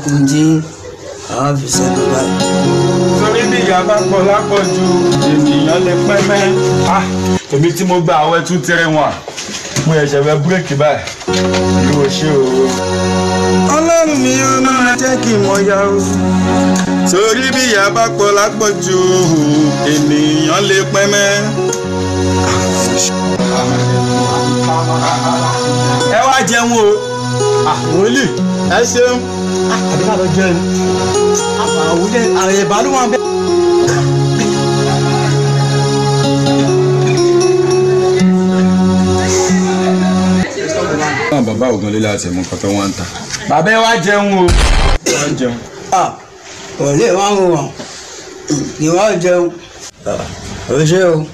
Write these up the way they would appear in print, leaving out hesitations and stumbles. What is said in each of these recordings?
kún tí àá fi sẹ́nu báyìí. Torí bí ìyá bá pọ̀ lápọ̀jù ènìyàn lè pẹ́ mẹ́. Èmi tí mo gba àwẹ̀ 2 3 1 mo ẹ̀ṣẹ̀ fẹ́ búrẹ́kì báyìí ló ṣe o. Ọlọ́run mi yóò máa jẹ́ kí n mọ̀ ya o. Torí bí ìyá bá pọ̀ lápọ̀jù ènìyàn lè pẹ́ mẹ́. Ẹ wá jẹun o. Wòlíì ẹ ṣeun. Àbí ká lọ jẹun. Àwọn ìbálò wọn bẹ. Àwọn bàbá ògùn lílá àti ẹ̀mú kọ̀tọ̀ wọn ń ta. Bàbá ẹ wá jẹun o. Wá jẹun. Wòlíì wá ń wọ̀n ni wọ́n jẹun. Ó ṣe o.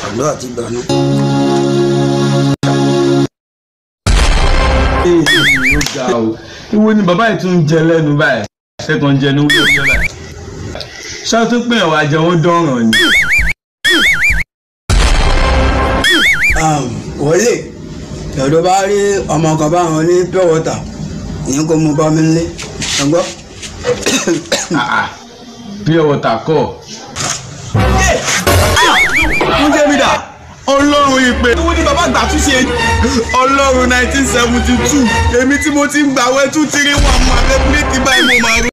Àdúrà ti gbà náà. Ìwo ni bàbá yìí tún ń jẹ lẹ́nu báyìí. Ṣé kan jẹ ní wúlò jẹ báyìí? Ṣé o tún pè wá jẹun dọ̀ràn ni? Wòlíì lọ́dọ̀ bá rí ọmọ kan báwọn ní pure water ìyẹn kò mú bá mi lé ẹ gbọ́. Pure water kọ́. Ń jẹ́ mi dà. Ọlọ́run ìpè. Owó ni bàbá àgbà tún ṣe. Ọlọ́run 1972 èmi tí mo ti ń gbàwẹ̀ 2 3 1 mo àfẹ́ bíréèkì báyìí mo máa rú.